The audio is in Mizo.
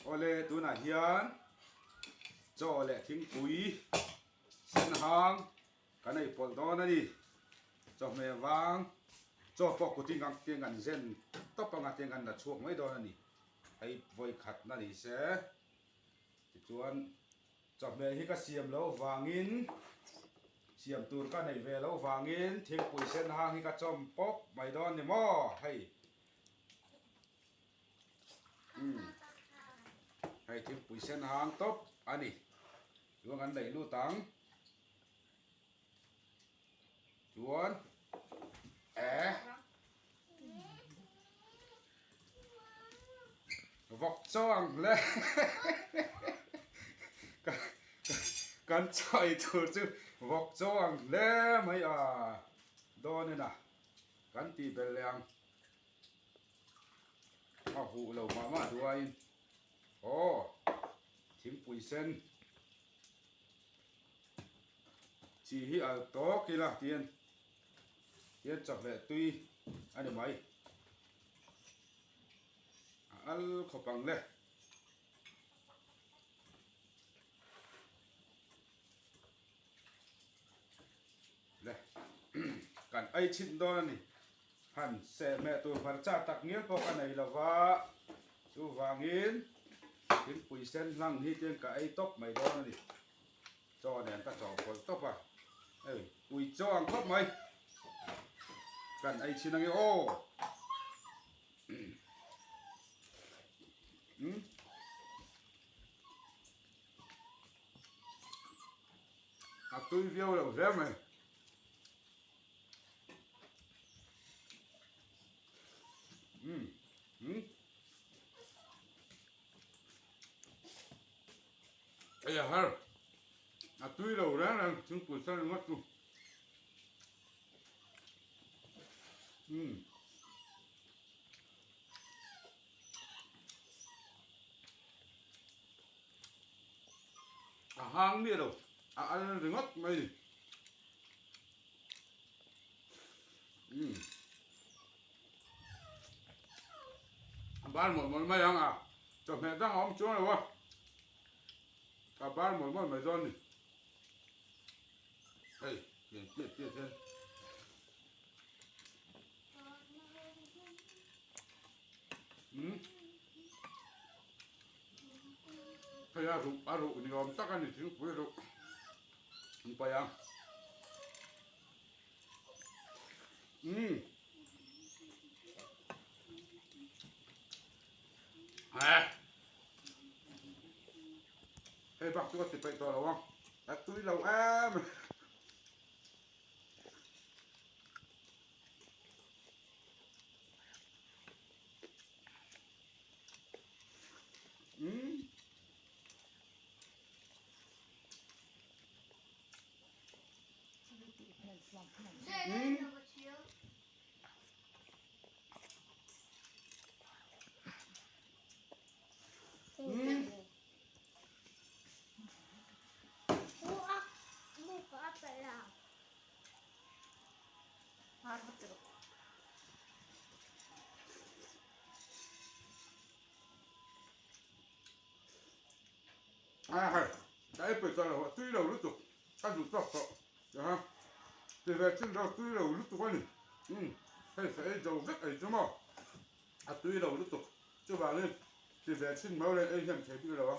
Awle tunah hian chaw leh thingpui sen hang kan ei pawlh dawn a ni. Chawhmeh vang chaw pawh kutin ang tiang kan zen tawp anga tiang kan la chhuak mai dawn a ni. Hei vawi khatna ni se tichuan chawhmeh hi ka siam loh vangin siam tur ka neih ve loh vangin thingpui sen hang hi ka chawm pawp mai dawn ni maw hei. Umm hei thingpui sen hang tawp a ni chuan kan leih lut ang chuan eh vawk chaw ang hle kan chaw ei tur chu vawk chaw ang hle mai a dawn in a kan tih belh leh ang. A huh lo mah mah duaiin aw thingpui sen chi hi al tawk ila tian tian chawhmeh tui a ni mai a al khawp ang le. Le kan ei chhin dawn a ni. Han sehmeh tur hmarcha tak ngial pawh ka nei lo va, chuvangin thingpui sen hlang hi tiang ka ei tawp mai dawn a ni. Chaw nen ka chawhpawlh tawp a, hei ui chaw ang khawp mai. Kan ei chhin ange aw. Umm. A tui viau lo hle mai. Umm umm. Ei a har. A tui lo reng reng thingpui sen ringawt chu. Umm. A hang miah lo, a al ringawt mai ni. Umm. A bar mawlh mawlh mai ang a, chawhmeh dang a awm chuang lo a, a bar mawlh mawlh mai dawn ni. Hei, lian piat piat hian. Umm. Hei a ruh a ruh ni awm tak a ni thingpui ruh an paih a umm eh hei bak chu ka ti peih tawh lo ang a tui lo em. Umm. Umm. A hei ka ei peih tawh lo a tui lo lutuk ka duh tawk tawh aha ti ve chin zawk tui lo lutuk a ni umm hei ka ei zo vek ei chu maw a tui lo lutuk chuvangin ti ve chin mai leh ei hnem thei bik lo a.